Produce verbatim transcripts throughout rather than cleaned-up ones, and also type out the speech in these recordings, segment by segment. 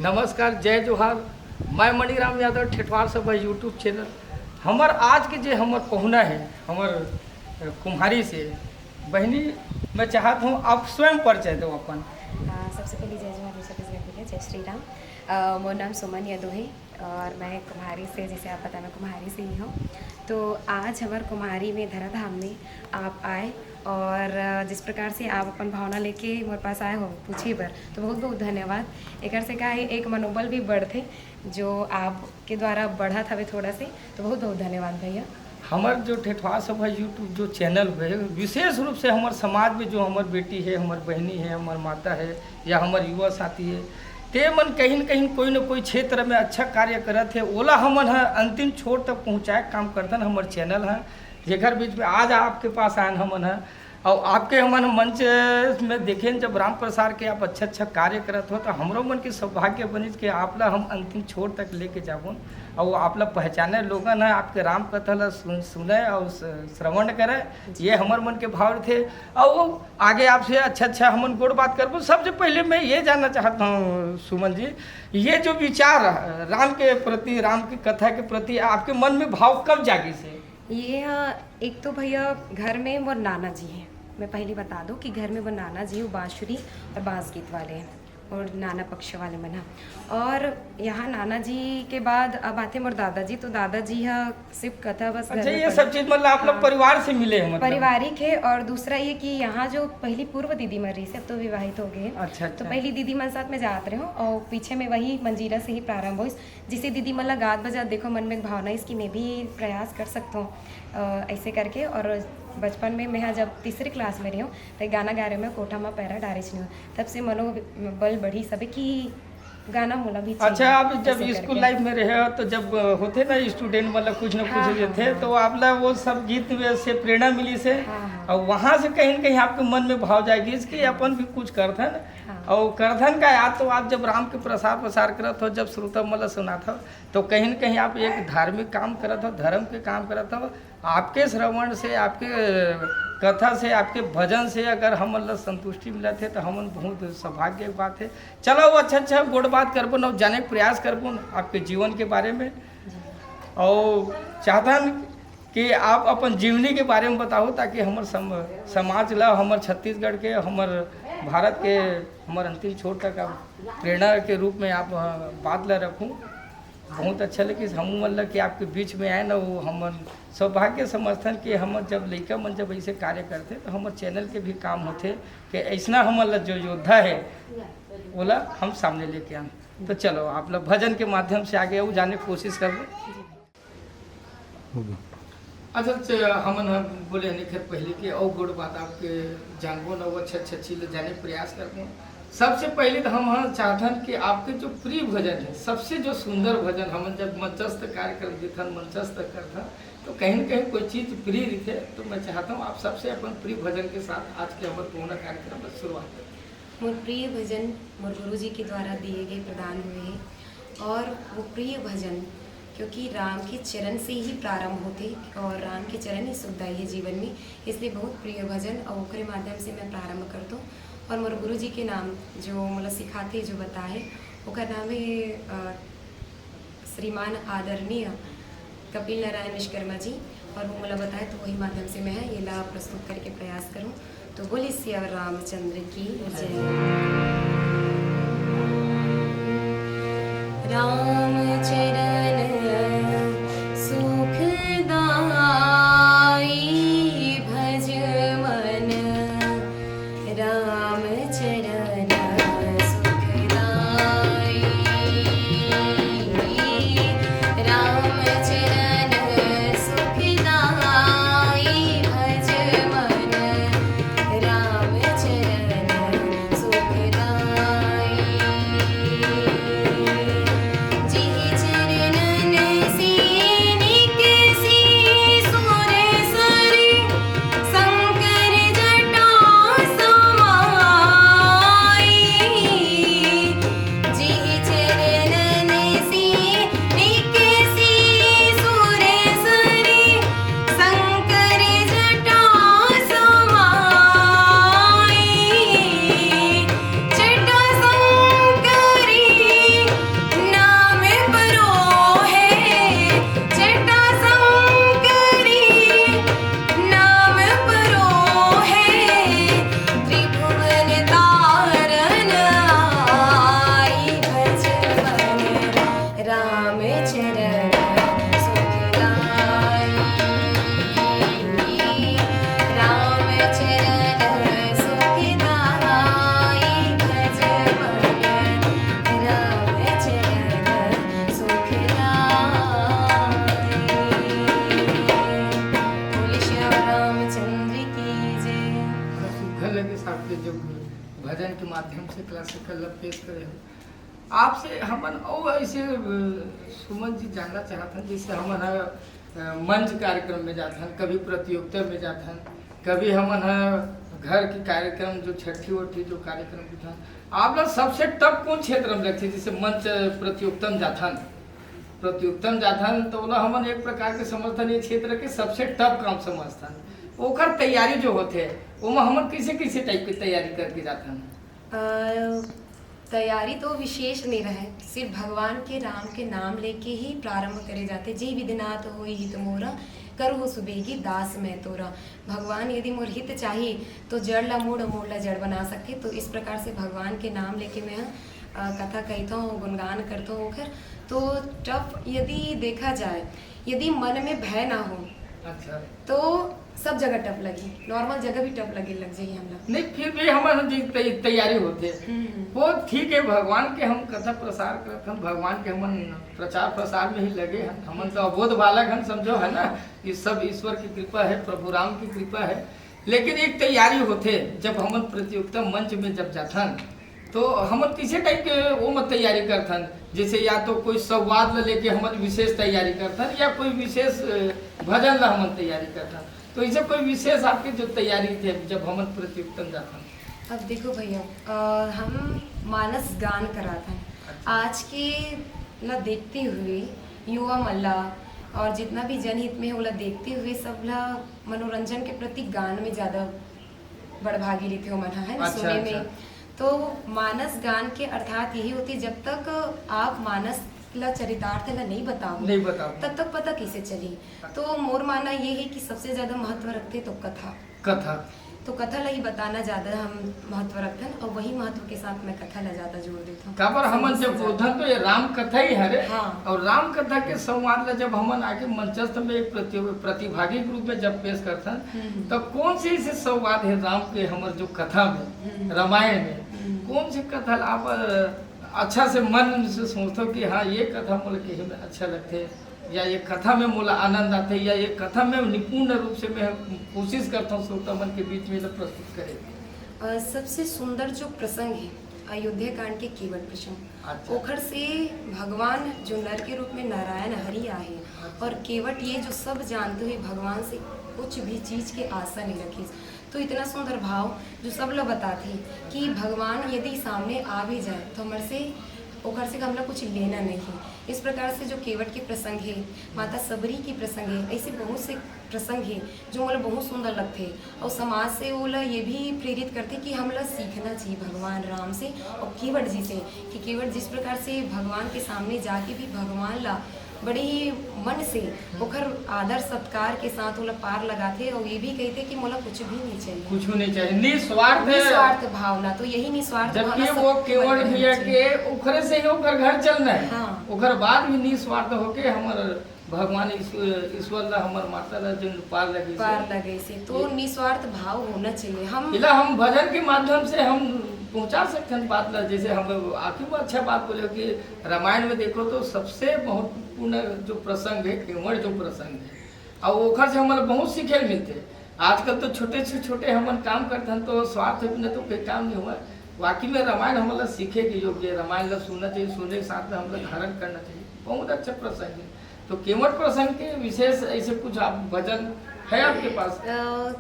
नमस्कार, जय जोहार। मैं मणिराम यादव, ठेठवार सभा YouTube चैनल। हमर आज के जे हमर पहुना है, हमर, अ, कुम्हारी से बहिनी, मैं चाहत हूँ आप स्वयं परिचय दो अपन। अ, सबसे पहले जय जोहार, जय छत्तीसगढ़ के लिए, जय श्री राम। अ, मोर नाम सुमन यदु है और मैं कुम्हारी से, जैसे आप पता, मैं कुम्हारी से ही हूँ। तो आज हमर कुम्हारी में धरा धाम में आप आए और, अ, जिस प्रकार से आप अपन भावना लेके मोर पास आए हो पूछे बर, तो बहुत बहुत धन्यवाद। एकर से का है, एक मनोबल भी बढ़थे जो आपके द्वारा बढ़त हवे थोड़ा से, तो बहुत बहुत धन्यवाद भैया। हमर जो ठेठवार सभा YouTube जो चैनल हुए, विशेष रूप से हमर समाज में जो हमर बेटी है, हमर बहिनी है, हमर माता है या हमर युवा साथी है, ते मन कहीं न कहीं कोई न कोई क्षेत्र में अच्छा कार्य करत है, ओला हमन ह अंतिम छोर तक पहुँचाए के काम करथन हमर चैनल ह, जेकर बीच में आज आपके पास आयन हमन ह। और आपके हमन मंच में देखेन, जब राम प्रसार के आप अच्छा अच्छा कार्य करत हो, तो हमरो मन के सौभाग्य बनिस के आप ला हम अंतिम छोर तक लेके जाबोन। और आप ला पहचाने लोगन ह, आपके राम कथा ला सुन, सुने और स-, श्रवण करे, ये हमर मन के भाव रथे। और आगे आपसे अच्छा अच्छा हमन गोड़ बात करबो। सबसे पहले मैं ये जानना चाहता हूँ सुमन जी, ये जो विचार राम के प्रति, राम की कथा के प्रति आपके मन में भाव कब जागिस हे? ये, अ, एक तो भैया घर में मोर नाना जी हैं, मैं पहले बता दूं कि घर में मोर नाना जी वो बांसुरी और बांस गीत वाले हैं और नाना पक्ष वाले मन हैं। और यहाँ नाना जी के बाद अब आते मोर दादाजी, तो दादाजी ह सिर्फ कथा बस घर अच्छा, में ये पढ़े। सब चीज मतलब आप लोग हाँ। परिवार से मिले हैं, मतलब? पारिवारिक है। और दूसरा ये कि यहाँ जो पहली पूर्व दीदी मन रही से, अब तो विवाहित हो गए हैं। अच्छा, तो अच्छा। पहली दीदी मन साथ में जात रहे हूँ और पीछे में वही मंजीरा से ही प्रारंभ हुई। जिसे दीदी मन ला गात बजात देखो मन में एक भावना इस कि मैं भी प्रयास कर सकता हूँ, अ, ऐसे करके। और बचपन में मैं जब तीसरी क्लास में रही हूँ, तो गाना गा रहे मैं कोठा में पैरा डारिस नहीं हूँ, तब से मनोबल बढ़ी सबे कि गाना मोला भी चाहिए। अच्छा, आप जब ऐसे स्कूल करके। लाइफ में रहे हो, तो जब, अ, होते ना स्टूडेंट, मतलब कुछ ना कुछ हाँ, हाँ, लेते, हाँ। तो आप ला वो सब गीत में से प्रेरणा मिली से, हाँ, हाँ। और वहाँ से कहीं ना कहीं आपके मन में भाव जाएगी कि अपन भी कुछ करते हैं ना। हाँ। और करधन का याद तो आप जब राम के प्रसार प्रसार करत हो, जब श्रोता मन ला सुनात हो, तो कहीं ना कहीं आप एक धार्मिक काम करत हो, धर्म के काम करत हो। आपके श्रवण से, आपके कथा से, आपके भजन से अगर हमन ला संतुष्टि मिलत हे, तो हमन बहुत सौभाग्य के बात है। चलो, वो अच्छा अच्छा गोड़ बात करबो न, जाने के प्रयास करबो न आपके जीवन के बारे में। और चाहतन कि आप अपन जीवनी के बारे में बताओ, ताकि हमर सम-, समाज ला, हमर छत्तीसगढ़ के, हमर भारत के, हमर अंतिम छोर तक आप प्रेरणा के रूप में आप, अ, बात ला रखूं। बहुत अच्छा लगिस हमू मन ला कि आपके बीच में आए ना, वो हमन सौभाग्य समझथन कि हमर जब लइका मन जब ऐसे कार्य करथे, तो हमर चैनल के भी काम होथे कि ऐसना हमन ला जो योद्धा है, ओला हम सामने लेके आन। तो चलो, आप लोग भजन के माध्यम से आगे वो जाने के कोशिश करबो। हो गया। अच्छा, च-, हमन ह बोले हनी खैर पहले के अउ गोड़ बात आपके जानबो न, अउ अच्छा अच्छा चीज ल जाने के प्रयास करबो। सबसे पहले तो हम ह चाहथन कि आपके जो प्रिय भजन है, सबसे जो सुंदर भजन, हमन जब मंचस्थ कार्यक्रम देथन, मंचस्थ करथन, तो कहीं न कहीं कोई चीज प्रिय रहिथे। तो मैं चाहता हूँ आप सबसे अपन प्रिय भजन के साथ आज के हमर पूर्ण कार्यक्रम में शुरुआत करें। मोर प्रिय भजन मोर गुरु जी के द्वारा दिए गए, प्रदान हुए हैं। और वो प्रिय भजन, क्योंकि राम के चरण से ही प्रारंभ होते और राम के चरण ही सुखदाई है जीवन में, इसलिए बहुत प्रिय भजन और ओकरे माध्यम से मैं प्रारंभ करता हूँ। और मोर गुरु जी के नाम जो मोला सिखाते, जो बताए, ओकर नाम है, अ, श्रीमान आदरणीय कपिल नारायण विश्वकर्मा जी, और वो मोला बताए, तो वही माध्यम से मैं ये ला प्रस्तुत करके प्रयास करूँ। तो बोले सिया रामचंद्र की जय। रामचरण सुखदाई भज मन, रामचरण सुखदाई। रामचरण सुखदाई भज मन, रामचरण सुखदाई। जिहि चरण लगिस आपके जो भजन के माध्यम से क्लासिकल ला पेश करे हो। आपसे हमन अउ ऐसे, अ, सुमन जी जानना चाहत हन, जैसे हमन ह, अ, मंच कार्यक्रम में जात हन, कभी प्रतियोगिता में जात हन, कभी हमन ह घर के कार्यक्रम, जो छट्ठी वट्ठी जो कार्यक्रम होत हन, आप ला सबसे टफ कौन क्षेत्र में लगथे? जैसे मंच प्रतियोगिता में जात हन, प्रतियोगिता में जात हन, तो ओला हमन एक प्रकार के समझथन, ये क्षेत्र के सबसे टफ काम समझथन। ओकर तैयारी जो होथे, ओमा हमन कैसे, कैसे टाइप के तैयारी करके जात हन? अ, तैयारी तो विशेष नहीं रहे, सिर्फ भगवान के, राम के नाम लेके ही प्रारंभ करे जाथे। "जे विधिनाथ होई हित मोरा, करहु सुबेगी दास मैं तोरा।" भगवान यदि मोर हित चाही, तो जड़ ला मूड़, मूड़ ला जड़ बना सकथे। तो इस प्रकार से भगवान के नाम लेके मैं ह, अ, कथा कहिथौं, गुणगान करथौं ओखर। तो टफ यदि देखा जाए, यदि मन में भय ना हो, अच्छा। तो सब जगह टफ लगही, नॉर्मल जगह भी टफ लगे लग जाही हमला। नहीं, फिर भी हमर जे तै-, तैयारी होथे, हम्म। वो ठीक है। भगवान के हम कथा प्रसार करत हन, भगवान के हमन प्रचार प्रसार में ही लगे हन। हमन तो अबोध बालक हन, समझो, है ना, ये सब ईश्वर की कृपा है, प्रभु राम की कृपा है। लेकिन एक तैयारी होथे, जब हमन प्रतियोगिता मंच में जब जाथन, तो हमन किसे टाइप के ओमा तैयारी करथन? जैसे या तो कोई संवाद ला लेके हमन विशेष तैयारी करथन, या कोई विशेष, अ, भजन ला हमन तैयारी करथन। तो इसे कोई विशेष आपके जो तैयारी थे, जब हमन प्रतियोगिता में जाथन? अब देखो भैया, अ, हम मानस गान कराथन। अच्छा। आज के ला देखते हुए युवा मन ला और जितना भी जनहित में है, ओला देखते हुए सब ला मनोरंजन के प्रति गान में ज्यादा बड़भागी रहिथे ओमन ह, है ना, अच्छा, सुने में। अच्छा। तो मानस गान के अर्थात यही होथे, जब तक आप मानस ला, चरितार्थ ला नहीं बताओ, नहीं बताओ। तब तक पता कैसे चली? तो मोर मानना ये है कि सबसे ज्यादा महत्व रखथे तो कथा। कथा। तो कथा ला ही बताना ज्यादा हम महत्व रखथन और वही महत्व के साथ मैं कथा ला ज्यादा जोड़ देथौं। काबर हमन जब बोलथन तो ये राम कथा ही हरे। हाँ। और राम कथा के संवाद ला जब हमन आके मंचस्थ में एक प्रति-, प्रतिभागी के रूप में जब पेश करथन, हम्म। तब कौन से ऐसे संवाद है राम के, हमर जो कथा में, हम्म। रामायण में, हम्म। कौन से कथा ला आप, अ, अच्छा से मन से सोचथो कि हाँ, ये कथा मोला कहे में अच्छा लगथे, या ये कथा में मोला आनंद आथे, या ये कथा में निपुण रूप से मैं कोशिश करथौं श्रोता मन के बीच में एला प्रस्तुत करे के? अ, सबसे सुंदर जो प्रसंग है अयोध्या कांड के केवट प्रसंग, अच्छा। ओखर से भगवान जो नर के रूप में नारायण हरि आहे, अच्छा। और केवट ये जो सब जानते हुए भगवान से कुछ भी चीज के आशा नहीं रखिस, तो इतना सुंदर भाव जो सब लोग बताते हैं कि भगवान यदि सामने आ भी जाए तो हमर से, ओकर से हमला कुछ लेना नहीं है। इस प्रकार से जो केवट के प्रसंग है, माता सबरी के प्रसंग है, ऐसे बहुत से प्रसंग है जो मोला बहुत सुंदर लगथे। और समाज से ओला ये भी प्रेरित करथे कि हमला सीखना चाहिए भगवान राम से और केवट जी से, कि केवट जिस प्रकार से भगवान के सामने जाके भी भगवान ला बड़े ही मन से ओखर आदर सत्कार के साथ ओला पार लगाथे और ये भी कहिथे कि मोला कुछ भी नहीं चाहिए। कुछ भी नहीं चाहिए, निस्वार्थ। निस्वार्थ भावना, तो यही निस्वार्थ जबकि भावना वो सबके केवट मन में भैया होना चाहिए। के ओखरे से ही ओकर घर चलना है। हाँ। ओकर बाद भी निस्वार्थ होके हमर भगवान ईश्व-, ईश्वर ला, हमर माता ला जो पार लगे से। पार लगे से, तो ये निस्वार्थ भाव होना चाहिए। हम इला हम भजन के माध्यम से हम पहुंचा सकते हैं बात ला। जैसे हम आखिर में अच्छा बात बोले कि रामायण में देखो तो सबसे महत्वपूर्ण जो प्रसंग है, केवट जो प्रसंग है, और ओखर से हमन ला बहुत सीखे मिलथे। आजकल तो छोटे से छोटे हमन काम करथन तो स्वार्थ बिना तो कोई काम नहीं हुआ। वाकई में रामायण हमन ला सीखे के योग्य है। रामायण ला सुनना चाहिए, सुनने के साथ में हमन ला धारण करना चाहिए। बहुत अच्छा प्रसंग है। तो केवट प्रसंग के विशेष ऐसे कुछ आप भजन है आपके पास? अ,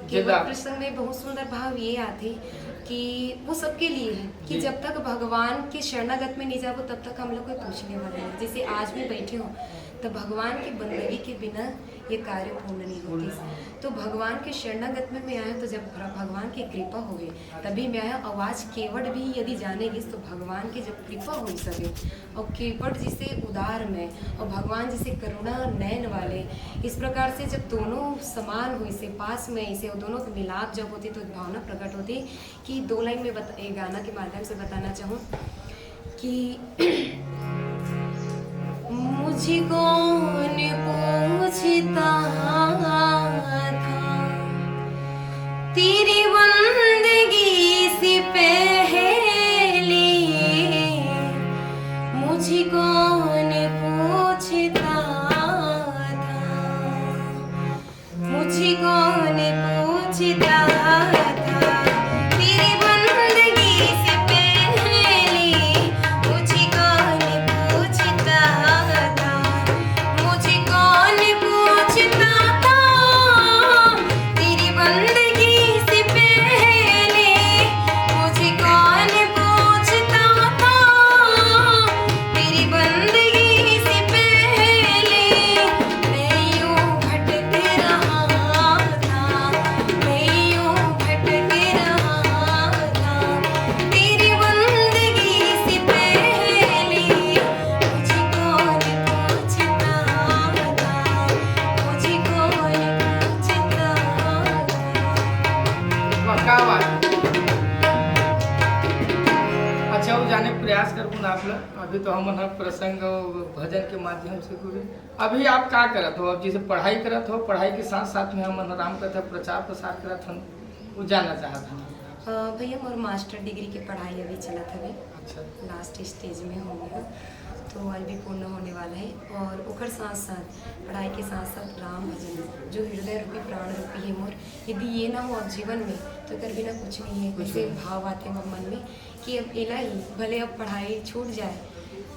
केवट प्रसंग में बहुत सुंदर भाव ये आथे कि वो सबके लिए है कि जी। जब तक भगवान के शरणागत में नहीं जाबो, तब तक हम लोग कोई पूछने वाला नहीं। जैसे आज मैं बैठे हूँ, तो भगवान की बंदगी के बिना ये कार्य पूर्ण नहीं होती। तो भगवान के शरणागत में मैं आया, तो जब भगवान की कृपा होगी, तभी मैं आया। और आज केवट भी यदि जाने गिस, तो भगवान की जब कृपा हो सके, और केवट जिसे उदार में और भगवान जिसे करुणा नयन वाले, इस प्रकार से जब दोनों समान हुई से, पास में इसे, और दोनों के मिलाप जब होती, तो एक भावना प्रकट होती कि दो लाइन में बता-, ये गाना के माध्यम से बताना चाहूँ कि मुझे कौन पूछता था तेरी बंदगी से पहले, मुझे कौन पूछता था, मुझे कौन पूछता था, प्रयास करबो ना आप लोग। अभी तो हमन ह प्रसंग अउ भजन के माध्यम से पूरे। अभी आप का करत हो? अब जैसे पढ़ाई करत हो, पढ़ाई के साथ साथ में हमन ह राम कथा प्रचार प्रसार करत हन, वो जानना चाहत हन। अ, भैया, मोर मास्टर डिग्री के पढ़ाई अभी चलत हवे। अच्छा। लास्ट स्टेज में हो गया, तो अभी पूर्ण होने वाला है। और ओकर साथ साथ, पढ़ाई के साथ साथ राम भजन, जो हृदय रूपी, प्राण रूपी है मोर, यदि ये ना हो अब जीवन में, तो एकर बिना कुछ नहीं है। कुछ ऐसे नहीं। भाव आते हैं मन में कि अब एला ही, भले अब पढ़ाई छूट जाए,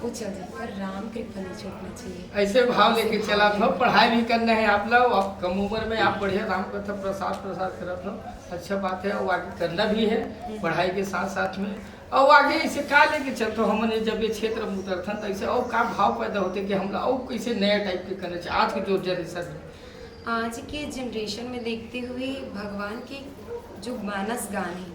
वो चल जाए, पर राम कृपा नहीं छूटना चाहिए। ऐसे भाव लेके चलत हो, पढ़ाई भी करना है आप लोग। अब कम उम्र में आप बढ़िया राम कथा प्रसार प्रसार करत हो, अच्छा बात है। और आगे करना भी है पढ़ाई के साथ साथ में। और आगे इसे का लेके चलत हो? हमन ये जब ये क्षेत्र में उतरथन, तो ऐसे और का भाव पैदा होते कि हमला और कैसे नया टाइप के करना चाहिए आज के जो जनरेशन में? आज के जनरेशन में देखते हुए भगवान के जो मानस गान है,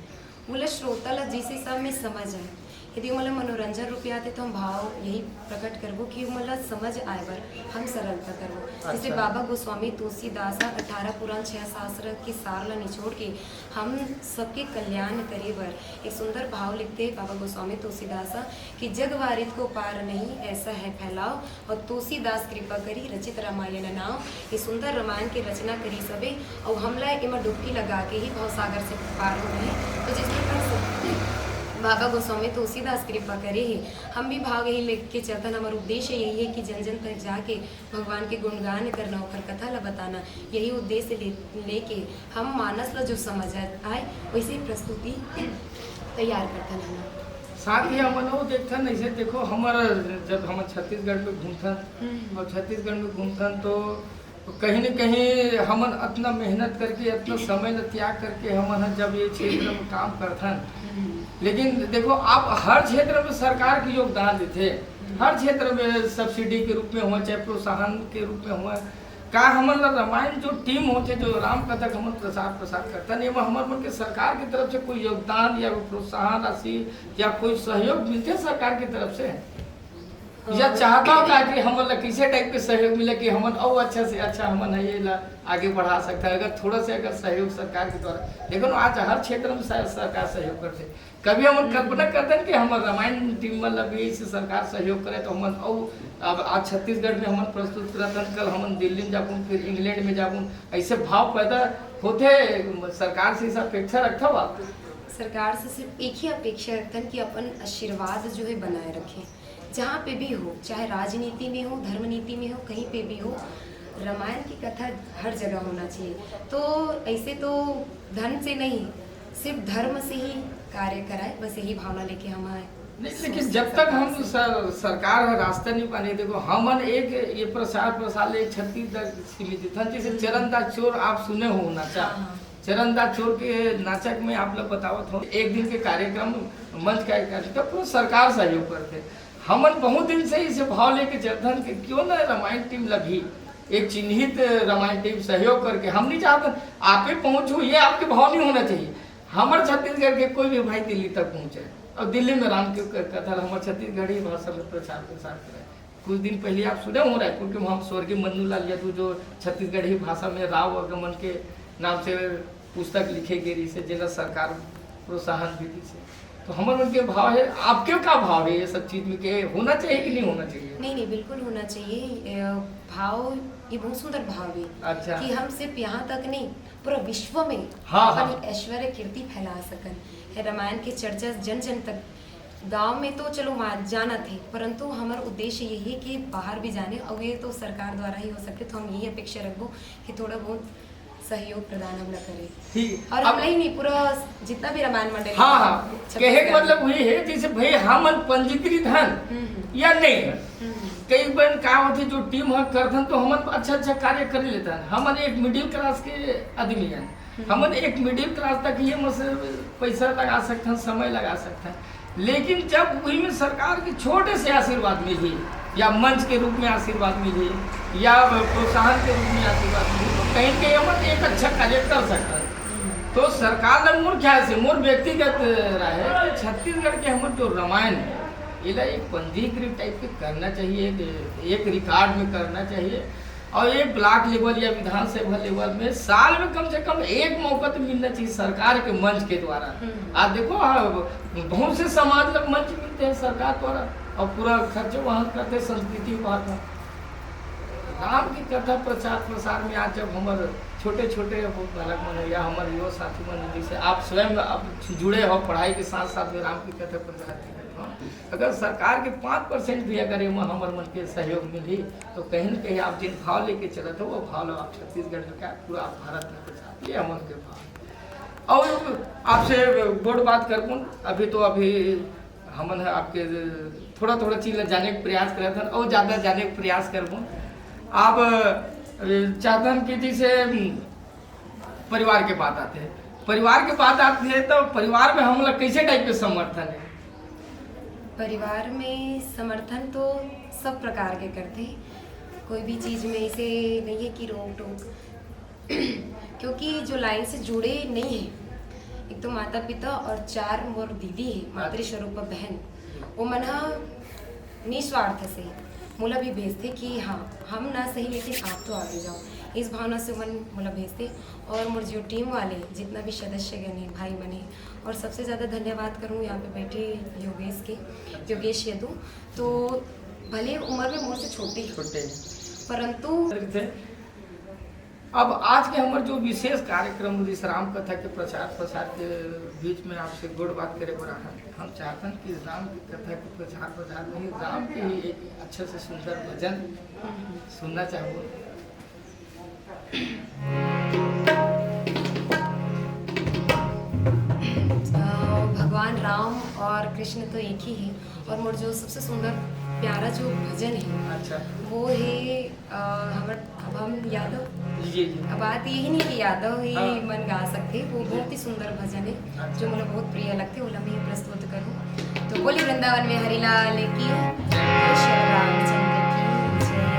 मोला श्रोता ला जिस हिसाब में समझ आए, यदि मोला मनोरंजन रूपे आते, तो हम भाव यही प्रकट करबो कि मोला समझ आए बर हम सरलता करबो। जैसे अच्छा। बाबा गोस्वामी तुलसीदास ह अठारह पुराण, छह शास्त्र के सार ला निचोड़ के हम सबके कल्याण करे बर एक सुंदर भाव लिखते हैं बाबा गोस्वामी तुलसीदास ह कि "जग वारित को पार नहीं, ऐसा है फैलाव, और तुलसीदास कृपा करी, रचित रामायण नाव।" ये सुंदर रामायण के रचना करी सबे, और हमला एमा डुबकी लगा के ही भवसागर से पार हो गए। तो जिस प्रकार से बाबा गोस्वामी तुलसीदास कृपा करे है, हम भी भाव यही लेके चलतन। हमारा उद्देश्य यही है कि जन जन तक जाके भगवान के गुणगान करना, ओकर कथा ला बताना, यही उद्देश्य ले, लेके हम मानस ला जो समझ आए, वैसे ही प्रस्तुति तैयार करतन हम। साथ ही हमन वो देखथन, ऐसे देखो, हमर जब हमन छत्तीसगढ़ में घूमथन, और छत्तीसगढ़ में घूमथन तो कहीं न कहीं हमन अतना मेहनत करके, अतना समय ल त्याग करके हमन ह जब ये क्षेत्र में काम करथन, लेकिन देखो, आप हर क्षेत्र में सरकार के योगदान देथे, हर क्षेत्र में सब्सिडी के रूप में हुआ, चाहे प्रोत्साहन के रूप में हुआ, का हमन ला रामायण जो टीम होथे, जो राम कथा के हमन प्रचार प्रसार करथन, एमा हमर मन के सरकार की तरफ से कोई योगदान या कोई प्रोत्साहन राशि या कोई सहयोग मिलथे सरकार की तरफ से? या चाहता हो का कि हमन ला किसे टाइप के सहयोग मिले कि हमन अउ अच्छा से अच्छा हमन ह ये ला आगे बढ़ा सकथन, अगर थोड़ा से अगर सहयोग सरकार के द्वारा? देखो ना, आज हर क्षेत्र में सर-, सरकार सहयोग करथे। कभी हमन कल्पना करथन कि हमर रामायण टीम मन ला भी ऐसे सरकार सहयोग करे तो हमन अउ अब आज छत्तीसगढ़ में हमन प्रस्तुत करथन, कल हमन दिल्ली में जाबुन, फिर इंग्लैंड में जाबुन, ऐसे भाव पैदा होथे सरकार से, ऐसा अपेक्षा रखथव आप? सरकार से सिर्फ एक ही अपेक्षा रखथन कि अपन आशीर्वाद जो है बनाए रखें, जहाँ पे भी हो, चाहे राजनीति में हो, धर्म नीति में हो, कहीं पे भी हो, रामायण की कथा हर जगह होना चाहिए। तो ऐसे तो धन से नहीं, सिर्फ धर्म से ही कार्य कराए, बस यही भावना लेके हम आए। नहीं, लेकिन जब तक हम सर, सरकार ह रास्ता नहीं पाने, देखो, हमन एक ये प्रसार प्रसार ले छत्तीसगढ़ सीमित थन। जैसे चरणदास चोर आप सुने हो नाचा, हाँ, हाँ। चरणदास चोर के नाचक में आप लोग बतावत हो, एक दिन के कार्यक्रम मंच का एक कार्यक्रम पूरा सरकार सहयोग करथे। हमन बहुत दिन से इसे भाव लेके चलथन कि क्यों ना रामायण टीम ला भी एक चिन्हित रामायण टीम सहयोग करके, हम नहीं चाहते आप ही पहुंचो, ये आपके भाव नहीं होना चाहिए। हमर छत्तीसगढ़ के कोई भी भाई दिल्ली तक पहुंचे और दिल्ली में राम के क-, कथा ला हमर छत्तीसगढ़ी भाषा में प्रचार प्रसार करे। कुछ दिन पहले आप सुने हो रायपुर के वहाँ स्वर्गीय मन्नू लाल यदु जो छत्तीसगढ़ी भाषा में राव आगमन के नाम से पुस्तक लिखे गे रहिस हे, जेला सरकार प्रोत्साहन भी दीस हे। तो हमर मन के भाव है, आपके का भाव है ये सब चीज में, के होना चाहिए कि नहीं होना चाहिए? नहीं, नहीं, बिल्कुल होना चाहिए। अ, भाव, ये बहुत सुंदर भाव है अच्छा। कि हम सिर्फ यहाँ तक नहीं, पूरा विश्व में हाँ, हाँ। अपनी ऐश्वर्य कीर्ति फैला सकन। है रामायण की चर्चा जन जन तक। गांव में तो चलो मा-, जाना थे, परंतु हमारा उद्देश्य यही है कि बाहर भी जाने, और ये तो सरकार द्वारा ही हो सकते। तो हम यही अपेक्षा रखबो कि थोड़ा बहुत सहयोग प्रदान हम लोग करें। ठीक। और अब हम नहीं, पूरा जितना भी रामायण मंडली हाँ, है, हाँ। छत्तीसगढ़ कहे के में। मतलब वही है, जैसे भाई हमन पंजीकृत हन हम्म, हम्म। या नहीं हन। हम्म, हम्म। कई बार का होथे, जो टीम ह करथन तो हमन अच्छा अच्छा कार्य कर लेथन। हमन एक मिडिल क्लास के आदमी हन, हमन एक मिडिल क्लास तक ये मस पैसा लगा सकथन, समय लगा सकथन, लेकिन जब वही में सरकार के छोटे से आशीर्वाद मिलही या मंच के रूप में आशीर्वाद मिलही या प्रोत्साहन के रूप में आशीर्वाद मिलही, तो कहीं के हमन एक अच्छा कार्य कर सकथन। तो सरकार ला मोर ख्याल से, मोर व्यक्तिगत राय है कि छत्तीसगढ़ के हमर जो रामायण है, एला एक पंजीकृत टाइप के करना चाहिए, एक, एक रिकॉर्ड में करना चाहिए। और ये ब्लॉक लेवल या विधानसभा लेवल में साल में कम से कम एक मौका तो मिलना चाहिए सरकार के मंच के द्वारा। हम्म। आप देखो, हाँ, बहुत से समाज लोग मंच मिलते हैं सरकार द्वारा और पूरा खर्च वहन करते हैं संस्कृति विभाग का। राम की कथा प्रचार प्रसार में आज जब हमर छोटे छोटे बालक मन या हमर युवा साथी मन, जैसे आप स्वयं अब जुड़े हो पढ़ाई के साथ साथ में राम की कथा प्रचार के, हाँ, अगर सरकार के पाँच परसेंट भी अगर एमा हमर मन के सहयोग मिलही, तो कहीं ना कहीं आप जिन भाव लेके चलत हो, वो भाव ला आप छत्तीसगढ़ में क्या, पूरा आप भारत में प्रचार, ये हमन के भाव। और आपसे गोठ बात करबो, अभी तो अभी हमन ह आपके थोड़ा थोड़ा चीज ला जाने के प्रयास करत हन और ज्यादा जाने के प्रयास करबो। आप, अ, चाहत हन कि जैसे, अम, परिवार के बात आते हैं, परिवार के बात आते हैं तो परिवार में हम लोग कैसे टाइप के समर्थन है? परिवार में समर्थन तो सब प्रकार के करते हैं, कोई भी चीज़ में ऐसे नहीं है कि रोक टोक क्योंकि जो लाइन से जुड़े नहीं है, एक तो माता पिता और चार मोर दीदी है, मातृ स्वरूप बहन, वो मन ह निस्वार्थ से मोला भी भेजते कि हाँ, हम ना सही लेकिन आप तो आगे जाओ, इस भावना से मन मोला भेजते। और मोर जो टीम वाले जितना भी सदस्यगण है, भाई मन है, और सबसे ज़्यादा धन्यवाद करूँ यहाँ पे बैठे योगेश के, योगेश यदु। तो भले उम्र में मोर से छोटे हैं, छोटे हैं। परंतु थे। अब आज के हमर जो विशेष कार्यक्रम जिस राम कथा के प्रचार प्रसार के बीच में आपसे गोठ बात करे बर आहन, हम चाहतन कि राम की कथा के प्रचार प्रसार में राम के ही एक अच्छे से सुंदर भजन सुनना चाहूँगा। अ, भगवान राम और कृष्ण तो एक ही है, और मोर जो सबसे सुंदर प्यारा जो भजन है, अच्छा। वो है, अ, हमर, अब हम यादव, जी जी। अब बात यही नहीं कि यादव ही हाँ। मन गा सकते, वो बहुत ही सुंदर भजन है अच्छा। जो मुझे बहुत प्रिय लगते, वो मैं प्रस्तुत करूँ। तो बोली वृंदावन बिहारी लाल की जय, श्री रामचंद्र की जय।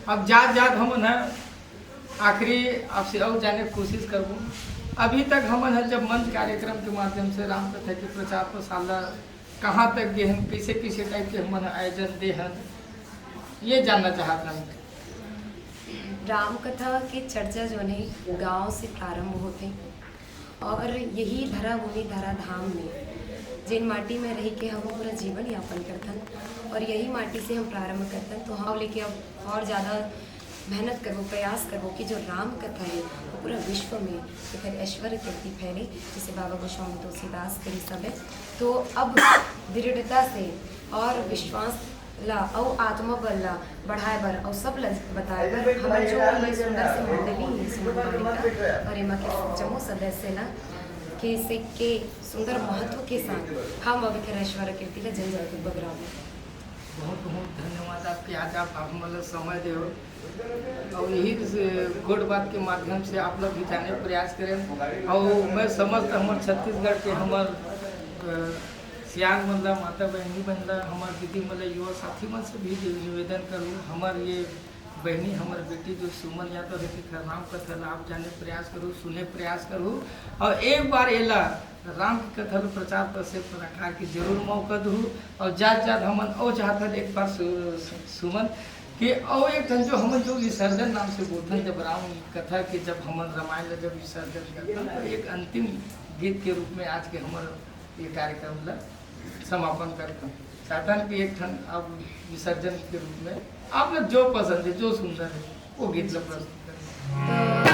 अब जात जात हमन ह आखिरी आपसे अउ जाने के कोशिश करबो। अभी तक हमन ह जब मंच कार्यक्रम के माध्यम से राम कथा के प्रचार प्रसार ला कहाँ तक गे हन, कैसे कैसे टाइप के हमन ह आयोजन दे हन, ये जानना चाहत हन। राम कथा के चर्चा जो है गांव से प्रारंभ होते, और यही धरा भूमि धरा धाम में जिन माटी में रह के हम पूरा जीवन यापन करथन और यही माटी से हम प्रारंभ करथन, तो हम लेके अब और ज़्यादा मेहनत करबो, प्रयास करबो कि जो राम कथा है वो पूरा विश्व में एकर ऐश्वर्य कीर्ति फैले, जैसे बाबा गोस्वामी तुलसीदास के सब है। तो अब दृढ़ता से और विश्वास ला अउ आत्मबल ला बढ़ाए बर अउ सब ला बताए बर हमर जो ये सुंदर से मंडली है सुमन पांडे का और एमा के जम्मो सदस्य ला के से के सुंदर महत्व के साथ हम अब एकर ऐश्वर्य कीर्ति ला जन जन तक बगराबो। बहुत बहुत धन्यवाद आपके, आज आप हमन ला समय देव और यही से गोठ बात के माध्यम से आप लोग भी जाने प्रयास करें। और मैं समस्त हमर छत्तीसगढ़ के हमर अ, सियान मन ला, माता बहनी मन ला, हमर दीदी मन ला, युवा साथी मन से भी निवेदन करूँ, हमर ये बहनी, हमर बेटी जो सुमन यादव है, तेकर राम कथा ला आप जाने प्रयास करू, सुने प्रयास करू, और एक बार एला राम की कथा ला प्रचार प्रसार के जरूर मौका दू। और जात जात हमन और चाहत हन एक बार सु, सु, सुमन के और एक ठन जो हमन जो विसर्जन नाम से बोलथन, जब राम कथा के जब हमन रामायण ला जब विसर्जन करथन तो एक अंतिम गीत के रूप में आज के हमर ये कार्यक्रम ला समापन करथन। चाहथन कि एक ठन अब विसर्जन के रूप में आप लोग जो पसंद है, जो सुंदर है, वो गीत ला प्रस्तुत करें।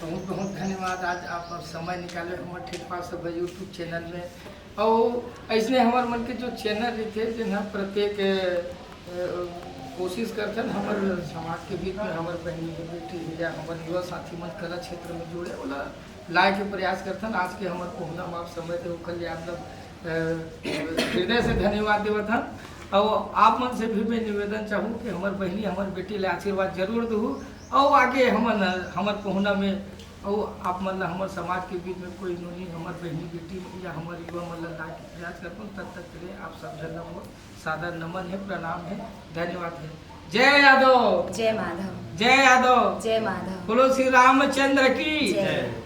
बहुत बहुत धन्यवाद, आज आप समय निकाले हमर ठेठ पाठ सभा YouTube चैनल में। और ऐसने हमर मन के जो चैनल रहिथे, जेन ह प्रत्येक अ, कोशिश करथन हमर समाज के बीच में हमर बहनी बेटी या हमर युवा साथी मन कला क्षेत्र में जुड़े, ओला लाए के प्रयास करथन। आज के हमर पहुना म आप समय दे ओकर लिए आप लोग अ, हृदय से धन्यवाद देवत हन। और आप मन से भी मैं निवेदन चाहूँ कि हमर बहनी हमर बेटी ला आशीर्वाद जरूर दहू। और आगे हमन हमर पहुना में और आप मन ला हमर समाज के बीच में कोई नोनी हमर बहनी बेटी या हमर युवा मन ला लाए के प्रयास करथन। तब तक के लिए आप सब झन ला मोर सादर नमन है, प्रणाम है, धन्यवाद है। जय यादव। जय माधव। जय यादव। जय माधव। बोलो श्री रामचंद्र की। जय।